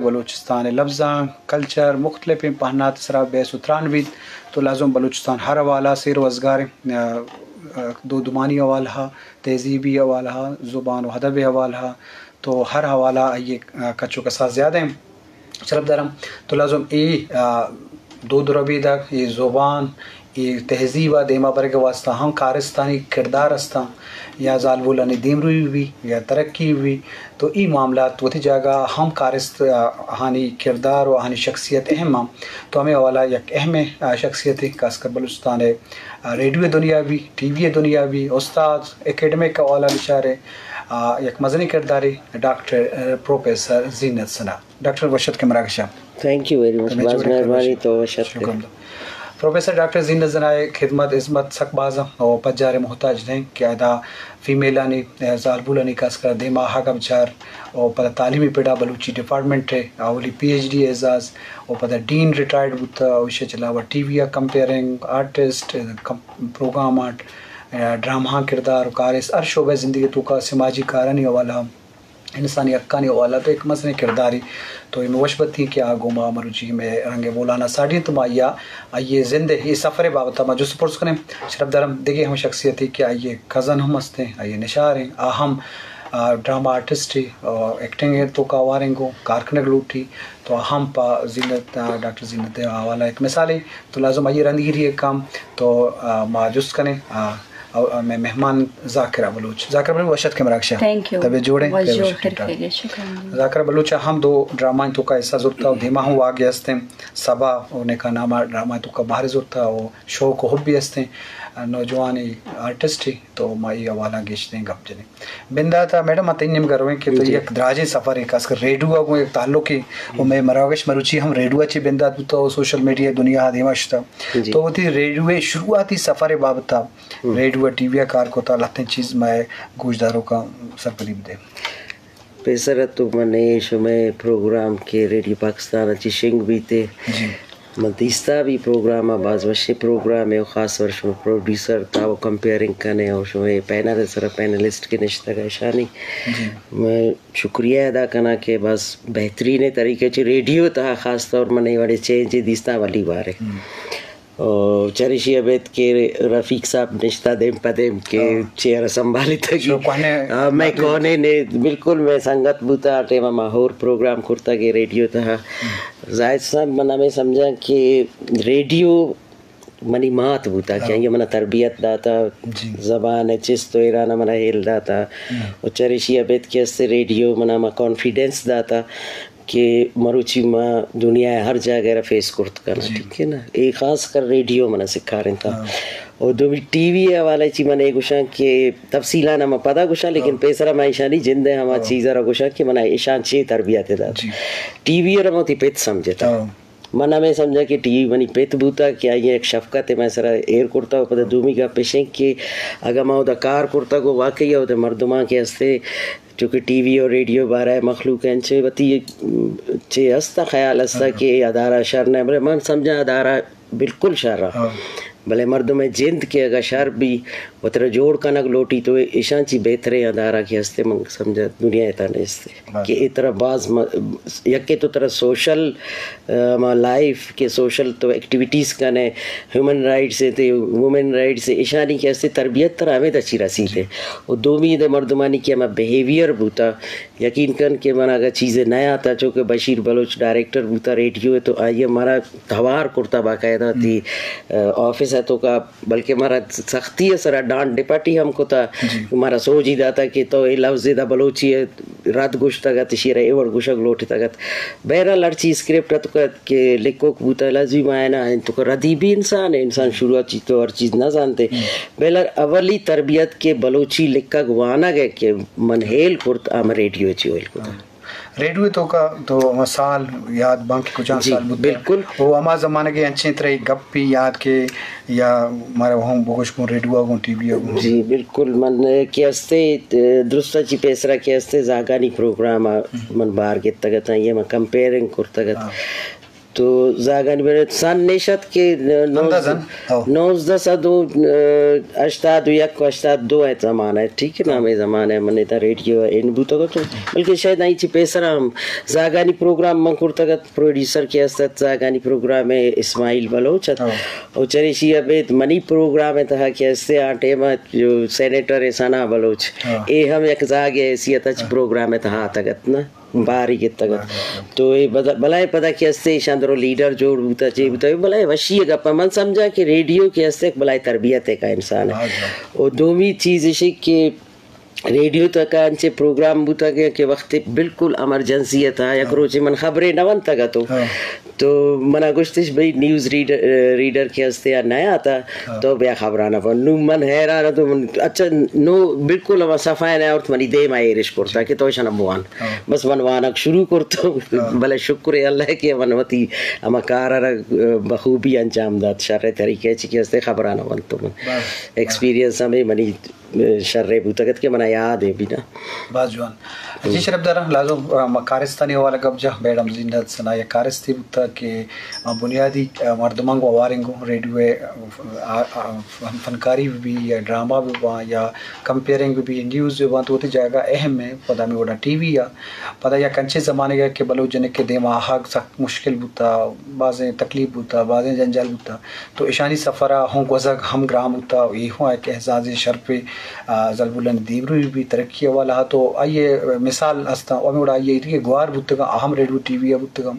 بلوچستان ءِ لبزانک، کلچر، مختلفیں پہنات ءِ سرا بحث و تران بیت، تو لازم بلوچستان ہر حوالہ ءَ سیر و ازگار ایں، آ، آ، دودمانی حوالہ ءَ، تہذیبی حوالہ ءَ، زبان و ادب ءِ حوالہ ءَ، تو ہر حوالہ ءَ آئی ءِ، آ، کچ و کساس زیادہ ایں۔ شرپ دارم، تو لازم اے، آ، دود و ربیدگ، اے زبان، اے تہذیب ءَ دیما برگ ءِ واستہ ہم کارستانی کردار استاں، یا زالبولانی دیمروئی بی یا ترقی بی، تو اے معاملات وتی جاگہ ہم کارست، آ، آہانی کردار و آہانی شخصیت اہم آں۔ تو ہمے حوالہ یک اہم، آ، شخصیتے، خاص کر بلوچستان ءِ، آ، ریڈیو ءِ دنیا بی، ٹی وی ءِ دنیا بی، استاد، اکیڈمک حوالہ بچارے، آ، یک مزنیں کردارے ڈاکٹر، آ، پروفیسر زینت ثنا۔ ڈاکٹر وش اتکے مراگش ءَ۔ تھینک یو ویری مچ، تبے باز جوڑ ئے، مہربانی۔ تو وش اتکے۔ شکر۔ پروفیسر ڈاکٹر زینت ثنا ءِ خدمت ہزمت سک باز اں و پجار ءِ محتاج نہ ایں کہ ادا فیمیلانی، زالبولانی خاص کر دیما آہگ ءَ بچار و پدا تعلیمی پڑا بلوچی ڈیپارٹمنٹ ءِ اولی پی ایچ ڈی اعزاز و پدا ڈین ریٹائرڈ بوتا و ایشی ءَ چہ علاوہ ٹی وی ءَ کمپیئرنگ آرٹسٹ، کم-، پروگرام آرٹ، ڈرامہ کردار و کارست ہر شعبہ زندگی توکا سماجی کارانی حوالہ انسانی حقانی حوالہ تو یک مزنیں کردارے، تو اے مئے وش بتی کہ آ گوں ما مروچی مئے رنگ ءِ بولان ءَ ساڑی انت، ما آئی ءَ، آئی ءِ زند ءِ اے سفر ءِ بابت ءَ ما جست پرس کنیں۔ شرپ دارم دگہ ہم شخصیتے کہ آئی ءِ کزن ہم استیں، آئی ءِ نشار ایں، آ ہم، آ، ڈرامہ آرٹسٹے، آ، ایکٹنگ ءِ توکا ہواریں گوں کار کنگ لوٹی، تو آ ہم پہ زینت، آ، ڈاکٹر زینت ءِ حوالہ یک مثالے۔ تو لازم آئی ءِ رندگیری ءَ کم تو، آ، ما جست کنیں، آ، او، آ، مئے مہمان ذاکرہ بلوچ۔ ذاکرہ بلوچ وش اتکے مراگش ءَ۔ تھینک یو۔ تبے جوڑ ئے، بس تبے جوڑ، وش اتکے۔ خیر خیریت، شکر۔ ذاکرہ بلوچ ءَ ہم دو ڈرامہ توکا حصہ زرتا و دیما ہم واقع ہستیں۔ صبا و نکاح نامہ ڈرامہ توکا بہر زرتا و شوق و حبی ہستیں۔ آ، نوجوان آرٹسٹ ئے تو ما اے حوالہ گیشتریں گپ جنیں۔ بندات ءَ میڈم، ما تئی نیمگ ءَ رویں کہ تو جی۔ یک دراجیں سفرے، خاص کر ریڈیو ءَ گوں یک تعلقے، و مئے مراگش مروچی ہم ریڈیو ءَ چہ بندات بوتا و سوشل میڈیا ءِ دنیا ءَ دیما شتا۔ جی۔ تو وتی ریڈیو ءِ شروعاتی سفر ءِ بابت ءَ، ہم۔ ریڈیو ءَ ٹی وی ءَ کار کتا، لہتیں چیز مئے گوشداروکاں سرپدی بدے۔ پیسر ءَ تو من اے شمئے پروگرام کہ ریڈیو پاکستان ءَ چہ شنگ بیتے۔ جی۔ من دیستا بھی پروگرام ءَ، باز وشیں پروگرامے و خاص ور شما پروڈیوسر تا و کمپیئرنگ کنے و شما اے پینل ءِ سرا پینلسٹ کہ نشتگ اشانی جی۔ من شکریہ ادا کناں کہ باز بہترین طریقے چہ ریڈیو تہا خاص طور من اے وڑے چینج دیستا اولی بارے۔ ہم۔ او چریشی ابید کہ رفیق صاحب نشتہ دیم پہ دیم کہ ہاں۔ چیئر سنبھالیتگی۔ شو کونے ہاں، مئے مدد۔ کونے نے بالکل مئے سنگت بوتا، آ ٹائم ما ہور پروگرام کرتا کہ ریڈیو تہا۔ زاہد صاحب، من ہمے سمجھاں کہ ریڈیو منی مات بوتا کہ ہاں۔ آئی منا تربیت داتا، جی۔ زبان ءِ چست و ایران منا ہیل داتا۔ ہم۔ و چریشی ابید کہ است ریڈیو منا ما کانفیڈنس داتا کہ مروچی ما دنیا ءِ ہر جاگہ را فیس کرت کناں، جی۔ ٹھیک ہے نا؟ اے خاص کر ریڈیو منا سکھارینتا۔ ہاں۔ و دومی ٹی وی ءِ حوالہ چی من اے گوشاں کہ تفصیلاً ما پدا گوشاں، لیکن ہاں۔ پیسرا ما ایشانی جند ءِ ہما ہاں۔ چیز را گوشاں کہ منا ایشان چے تربیت دات۔ جی۔ ٹی وی را ما وتی پت سمجھتا۔ ہاں۔ من ہمے سمجھاں کہ ٹی وی منی پت بوتا کہ آئی ءَ یک شفقت مئے سرا ایر کرتا و پدا دومی گپ اش انت کہ اگاں ما اودا کار کرتگ و واقعی اودا مردماں کہ ہستے چونکہ ٹی وی و ریڈیو بارہ مخلوق انچے وتی چے ہستا خیال ہستا ہاں۔ کہ اے ادارہ شر نہ، بلے من سمجھاں ادارہ بالکل شر ءَ۔ ہاں۔ بلے مردم ءِ جند کہ اگاں شر بی وترا جوڑ کنگ لوٹی تو ایشاں چی بہتریں ادارہ کہ ہستے من سمجھاں دنیا ءِ تہا نیستے۔ بس۔ کہ اے ترا باز م-، یکے تو ترا سوشل، آ، ما لائف کہ سوشل تو ایکٹیویٹیز کنے، ہیومن رائٹس تے، وومن رائٹس تے، ایشانی کہ ہستے تربیت ترا ہمے تچی رسیتے۔ جی۔ و دومی دے مردمانی کہ ہما بیہیویئر بوتا، یقین کن کہ من اگاں چیزے نیاتا، چونکہ بشیر بلوچ ڈائریکٹر بوتا ریڈیو ءِ تو آئی ءَ مارا توار کرتا باقاعدہ ہم۔ تی، آ، آفس ءِ توکا بلکہ مارا سختی ءِ سرا ڈانٹ ڈپٹی ہم کتا، جی۔ مارا سوجی داتا کہ تو اے لفظ ادا بلوچی ءَ رد گوشتگ ات، ایشی را اے وڑ گوشگ لوٹتگ ات۔ بہرحال ہرچی اسکرپٹ اتکگ کہ لکھوک بوتا، لازمی ما اینا انت تو ردی بھی انسان ہے، انسان ہم۔ شروعات چی تو ہر چیز نہ زانتے۔ ہم۔ بہرحال اولی تربیت کہ بلوچی لکھگ وانگ ءِ کہ من ہیل کرت، آ من ریڈیو ءِ چی ہیل کرت۔ ہم۔ ریڈیو ءِ توکا تو ہما سال یاد بانک کجام جی، سال بوتگ؟ بالکل۔ او ہما زمانگ ءِ انچیں ترا اے گپے یاد کہ یا مارا ہم بگوش گوں ریڈیو ءَ گوں ٹی وی ءَ گوں؟ جی، بالکل۔ من کہ ہستے، درست چی پیسرا کہ ہستے زاگانی پروگرام ءَ ہم۔ من بار گپتگ اتاں، یہ من کمپیئرنگ کرتگ ات۔ ہاں۔ تو زاگانی بلوچ سن نشت کہ نوزدہ، ہو۔ نوزدہ سد و، ا، ہشتاد و یک و ہشتاد دو ءِ زمانہ ءَ، ٹھیک ہے نا، ہمے زمانہ ءَ من ادا ریڈیو ءَ ان بوتگ اتوں، بلکہ شاید آئی چہ پیسر ہم زاگانی پروگرام من کرتگ ات، پروڈیوسر کہ است ات زاگانی پروگرام ءِ اسماعیل بلوچ ات۔ ہاں۔ و چریشی ابید منی پروگرام ءِ تہا کہ استے آ ٹائم ءَ جو سینیٹر ثنا بلوچ، ہاں۔ اے ہم یک زاگے حیثیت ءَ چہ ہاں۔ پروگرام ءِ تہا اتگ ات نا۔ باری گتگ ات۔ باری گتگ۔ تو اے بد-، بلائیں پدا کہ استے ایشاں درو لیڈر جوڑ بوتا، چے بوتا، اے بلائیں وشی گپ۔ من سمجھا کہ ریڈیو کہ استے یک بلائیں تربیت ءِ کا انسان ءَ۔ ہاں جی۔ و دومی چیز ایشی کہ ریڈیو تک انچے پروگرام بوتا کہ، کہ وقت بالکل ایمرجنسی ءِ تہا یک ہاں۔ روچے من خبرے نہ ونتگ اتوں۔ ہاں۔ تو منا گوشتش، بھئی نیوز ریڈر، ریڈر کہ استے یا نیا آتا، ہاں۔ تو بیا خبرانا بوان۔ نوں من حیران اتوں، من، اچھا، نوں بالکل ہما صفحہ نہ آورت، منی دیم ءَ ایرش کرتا کہ تو اشانا بوان۔ ہاں۔ بس من وانگ شروع کرتوں، ہاں۔ بلے شکر اللہ کہ من وتی ہما کار ءَ را بخوبی انجام دات، شر طریقے چی کہ استے خبرانا ونتوں من۔ بس۔ ایکسپیرینس ہمے منی شرے بوتگ ات کہ منا یاد ایں بھی نا۔ باز جوان۔ جی شرپ دار، لازم، آ، ما کارستانی حوالہ گپ جا، میڈم زینت ثنا یک کارستے بوتا کہ، آ، بنیادی، آ، مردماں گوں اواریں گوں ریڈیو ءِ، آ، آ، فن-، فنکاری بہ بی یا ڈرامہ بہ باں یا کمپیئرنگ بہ بی، نیوز بہ باں تو وتی جاگہ اہم ایں۔ پدا ہمے وڑا ٹی وی ءَ، پدا یک انچیں زمانگے کہ بلوچ جنک ءِ دیما آہگ سک مشکل بوتا، بازیں تکلیف بوتا، بازیں جنجال بوتا۔ تو اشانی سفر ءَ ہوں گوزگ ہم گران بوتا، اے ہوں یک اعزاز شرپے، آ، زالبولانی دیمروی بی ترقی حوالہ ءَ۔ تو آئی ءِ مثال ہستاں، ہمے وڑا آئی ءِ دگہ گوار بوتگاں، آ ہم ریڈیو ٹی وی ءَ بوتگاں۔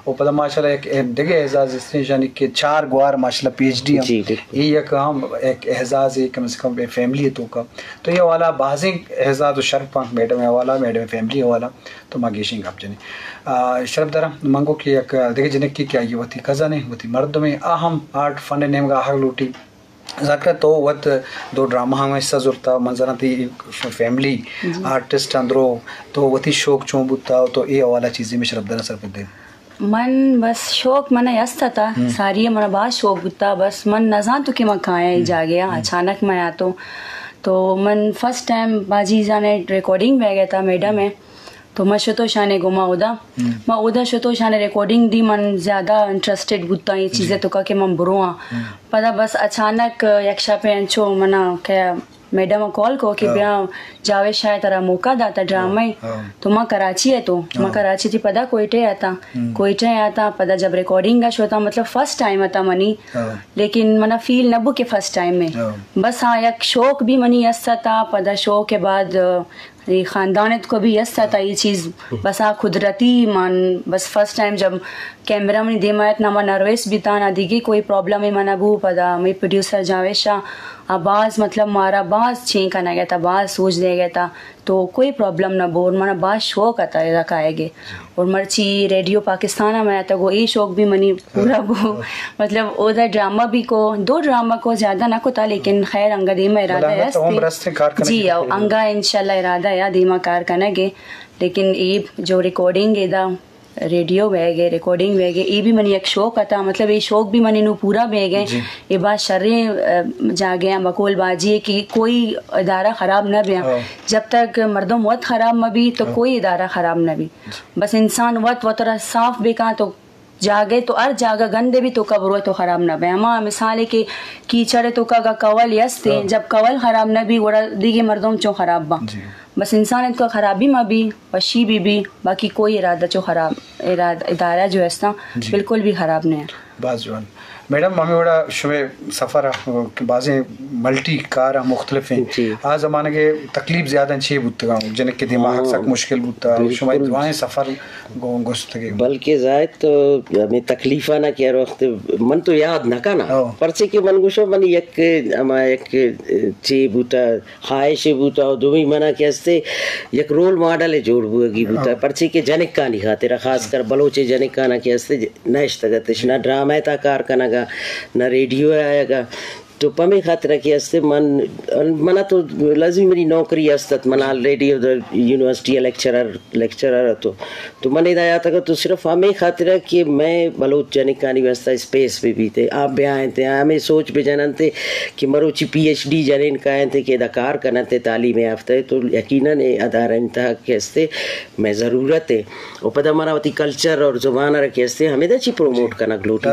و پدا ماشاءاللہ یک دگہ اعزاز ہستیں، یعنی کہ چار گوار ماشاءاللہ پی ایچ ڈی ہم۔ جی، بالکل۔ اے یک ہم یک اعزاز ہے، کم سے کم فیملی ءِ توکا۔ تو اے حوالہ بازیں اعزاز و شرپ آں، میڈم ءِ حوالہ، میڈم ءِ فیملی ءِ حوالہ۔ تو ما گیشیں گپ جنیں۔ آ، شرپ دارا، من گو کہ یک دگہ جنکے کہ آئی وتی کزن ایں، وتی مردم ایں، آ ہم آرٹ فن ءِ نیمگا آہگ لوٹی۔ ذاکر تو وت دو ڈرامہ ہم حصہ زرتا، من زاناں تئی فیملی جی۔ آرٹسٹ اندرو، تو وتی شوق چون بوتا، تو اے حوالہ چیزے میں شرپ دارا سر پر دے۔ من بس شوق من است تا، ہم۔ ساری من باز شوق بوتا، بس من نزانتو کہ من کایاں اے ہم۔ جاگہ آ، ہم۔ اچانک من آتو۔ تو من فرسٹ ٹائم باجی جانے ریکارڈنگ بہ گیا تا میڈم ہے۔ تو ما شتو شانے گوما اودا۔ ہم۔ ما اودا شتو شانے ریکارڈنگ دی من زیادہ انٹرسٹڈ بوتاں اے چیزے جی۔ توکا کہ من برواں۔ ہم۔ پدا بس اچانک یک شپے انچو منا کہ میڈم کال کو کہ ہاں۔ بیا جاوید شاہ ترا موقع داتا ڈرامہ ہاں۔ تو ما کراچی ہے تو ما ہاں۔ کراچی تھی پدا کوئٹے آتا۔ ہم۔ کوئٹے آتا پدا جب ریکارڈنگ شوتا مطلب فرسٹ ٹائم آتا منی۔ ہاں۔ لیکن منا فیل نہ بو کہ فرسٹ ٹائم ہے۔ ہاں۔ بس ہاں یک شوق بھی منی است تا پدا شوق کے بعد اے خاندان ات کو بھی است تا اے چیز بس آ قدرتی من بس فرسٹ ٹائم جب کیمرہ منی دیما ات نہ ما نروس بیتا نہ دیگی کوئی پرابلم ہے منا بو پدا میں پروڈیوسر جاوید شاہ آ باز مطلب مارا باز چین کنگا تا باز سوچ دیگا تا تو کوئی پرابلم نہ بو اور منا باز شوق آتا ادا کائے گے اور مرچی ریڈیو پاکستان میں آتا گو اے شوق بھی منی پورا بو۔ مطلب اودا ڈرامہ بھی کو، دو ڈرامہ کو زیادہ نہ کتا، لیکن خیر انگا دیما ارادہ بلے انگا است۔ تو عمر است کار کنگ جی، او انگا انشاءاللہ ارادہ یا دیما کار کنگے۔ لیکن اے جو ریکارڈنگ اے دا ریڈیو بہ گئے، ریکارڈنگ بہ گئے، اے بھی منی ایک شوق اتا، مطلب اے شوق بھی منی نو پورا بہ گئے۔ جی۔ اے بات شریں، ا، جاگے ہیں بقول باجی ہے کہ کوئی ادارہ خراب نہ بیا۔ ہاں۔ جب تک مردم وت خراب مہ بی تو ہاں۔ کوئی ادارہ خراب نہ بی۔ جی۔ بس انسان وت وترا صاف بکا تو جاگہ تو ہر جاگہ گندے بھی توکا بروئے تو خراب نہ بے۔ ہما مثال ہے کہ کیچڑ توکا اگا کول یستے، ہاں۔ جب کول خراب نہ بی، گڑا دیگے مردم چون خراب با۔ جی۔ بس انسان توکا خرابی ما بی، وشی بھی بی، باقی کوئی ارادہ چو خراب، ارادہ، ادارہ جو ہستا، جی۔ بالکل بھی خراب نہیں ہے۔ باز جوان۔ میڈم، ہمیں وڑا شمے سفر کہ بازیں ملٹی کار مختلف ہیں۔ جی۔ آ زمانہ کے تکلیف زیادہ چی بوتگا؟ جنک کے دماغ ہاں۔ سک مشکل بوتا۔ بالکل۔ شمے دوائیں سفر گو-، گوستگے۔ بلکہ زاہد تو ہمیں تکلیفا نہ کہ ہر وقت من تو یاد نہ کنا۔ ہاں۔ پرچے کہ من گوشو من یک، ہما یک چی بوتا، خواہش بوتا، اور دومی منا کہ ہستے یک رول ماڈل جوڑ بوگی بوتا۔ ہاں۔ پرچے کہ جنکانی خاطر، خاص کر بلوچ جنکانا کہ ہستے نہ اشتگتش، نہ ڈرامہ تا کار کنگا، نہ ریڈیو آیگا۔ تو پمے خاطر کہ استے من، منا تو لازمی منی نوکری است ات، من آلریڈی ادھر یونیورسٹی لیکچرر لیکچرر اتو، تو من ادا آتگ تو صرف ہمے خاطر کہ میں بلوچ جنکانی واسطہ اسپیس بھی بیتے، آ بیاینتے، ہمے سوچ بجننتے کہ مروچی پی ایچ ڈی جنین کاینتے کہ ادا کار کننتے تعلیم یافتہ، تو یقیناً اے ادارہ انتہا کہ استے میں ضرورت ہے۔ و پدا منا وتی کلچر اور زبان را کہ استے ہمیدا چی پروموٹ کنگ لوٹی۔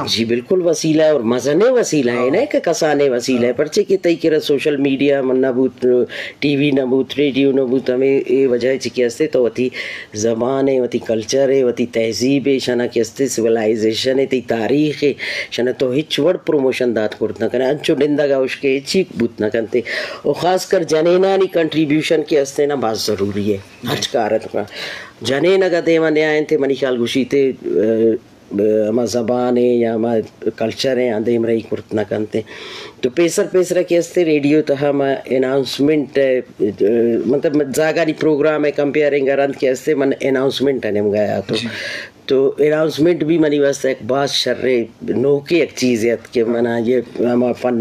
جی بالکل وسیلہ اور مزنیں وسیلہ ہے، نہ کہ کسانیں وسیلہ ہے، پرچے کہ تئی کرا سوشل میڈیا نہ بوت، ٹی وی نہ بوت، ریڈیو نہ بوت، ہمے اے وجہ چی کہ استے تو وتی زبان ہے، وتی کلچر ہے، وتی تہذیب ہے، شنا کہ استے سولائزیشن ہے، تئی تاریخ ہے، شنا تو ہچ وڑ پروموشن دات کرت نہ کنے، انچو نندگا اشکے ہچی بوت نہ کنتے۔ و خاص کر جنینانی کنٹریبیوشن کہ استے نا باز ضروری ہے۔ ہرچ کار ء تکا جنین اگاں دیم ء نیاینت، منی خیال گوشیت، ء، ء، ہما زبان ء یا ہما کلچر ء آ دیمرئی کرت نہ کنت۔ تو پیسر پیسر کہ استے ریڈیو تہا ما اناؤنسمنٹ ء، ء، مطلب زاگانی پروگرام ء کمپیئرنگ ء رند کہ استے من اناؤنسمنٹ ء نیمگا آتو۔ تو اناؤنسمنٹ بھی منی واسطہ ایک باز شریں نوکیں یک چیزے ات کہ منا یہ ہما فن،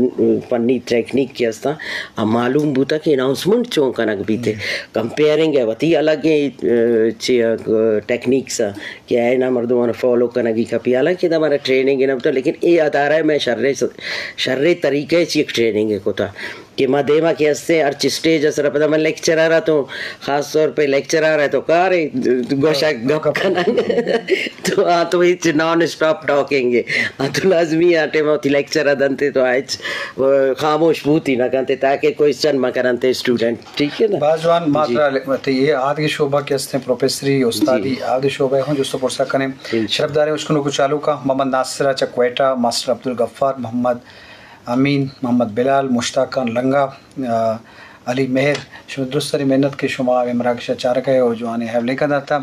فنی ٹیکنیک کہ استا، آ معلوم بوتا کہ اناؤنسمنٹ چون کنگ بیتے۔ کمپیئرنگ ہے وتی الگ، اے، چی، ٹیکنیکس کہ اینا مردمان فالو کنگی کپی، حالانکہ دا ہمارا ٹریننگ نہ بوتا، لیکن اے ادارہ میں شرے، شرے طریقے چی ایک ٹریننگ ہے کوتا۔ کہ ما دیما کہ ہستیں ہرچ اسٹیج ء سرا، پدا من لیکچرر اتوں، خاص طور پہ لیکچرر ء تو کارے گوشا گپ کنن۔ تو آ تو ہچ نان اسٹاپ ٹاکنگ ہے۔ آ تو لازمی آ ٹائم وتی لیکچر ء دنتے تو آ ہچ خاموش بوتی نہ کنتے تاکہ کوئسچن مہ کرنتے اسٹوڈنٹ۔ ٹھیک ہے نا؟ باز جوان۔ ما ترا تئی اے آدگہ شعبہ کہ ہستیں پروفیسری، استادی، آدگہ شعبہ ہوں جست و پرسا کنیں۔ شرف داریں اشکنوک و چالوکاں محمد ناصر ء چہ کوئٹہ، ماسٹر عبدالغفار، محمد امین، محمد بلال، مشتاقان لنگا، آ، علی مہر، شما درستانی منت کہ شما اے مراگش ء چارگ ء و جوانیں ہیولینکاں داتا۔